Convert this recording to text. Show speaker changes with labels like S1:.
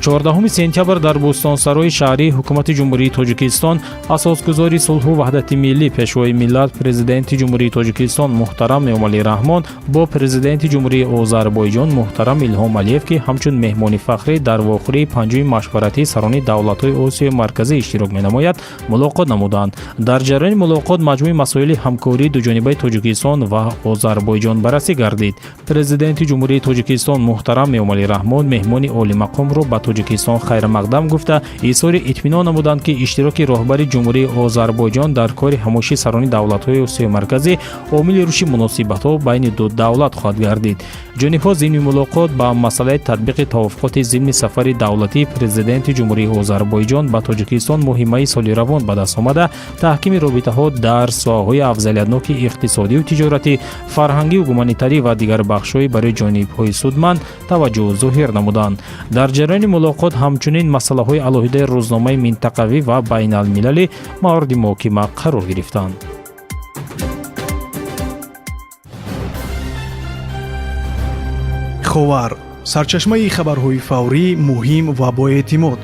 S1: 14 сентябр дар Бӯстонсарои шаҳрии Ҳукумати Ҷумҳурии Тоҷикистон асосгузори сулҳу ваҳдати миллӣ, Пешвои миллат, Президенти Ҷумҳурии Тоҷикистон муҳтарам Эмомалӣ Раҳмон бо Президенти Ҷумҳурии Озарбойҷон муҳтарам Илҳом Алиев, ки ҳамчун меҳмони фахрӣ дар вохӯрии панҷуми машваратии сарони давлатҳои Осиёи Марказӣ иштирок менамояд, мулоқот намуданд. Дар ҷараёни мулоқот маҷмӯи масоили ҳамкории дуҷонибаи Тоҷикистон ва Озарбойҷон баррасӣ гардид. Президенти Ҷумҳурии Тоҷикистон муҳтарам Эмомалӣ Раҳмон меҳмони олимақомро ба Тоҷикистон хайрмақдам гуфта, изҳори итминон намуданд, ки иштироки роҳбари Ҷумҳурии Озарбойҷон дар кори ҳамоиши сарони давлатҳои Осиёи Марказӣ омили рушди муносибатҳо байни ду давлат хоҳад гардид. Ҷонибҳо зимни мулоқот ба масъалаи татбиқи тавофуқоти зимни сафари давлатии Президенти Ҷумҳурии Озарбойҷон ба Тоҷикистон моҳи майи соли равон ба даст омада, таҳкими робитаҳо дар соҳаҳои афзалиятноки иқтисодию тиҷоратӣ, фарҳангию гуманитарӣ ва дигар бахшҳои барои ҷонибҳои судманд таваҷҷӯҳ зоҳир намуданд. Дар ҷараёни мулоқот ҳамчунин масъалаҳои алоҳидаи рӯзномаи минтақавӣ ва байналмилалӣ мавриди муҳокима қарор гирифтанд.
S2: Ховар, сарчашмаи хабарҳои фаврӣ, муҳим ва боэътимод.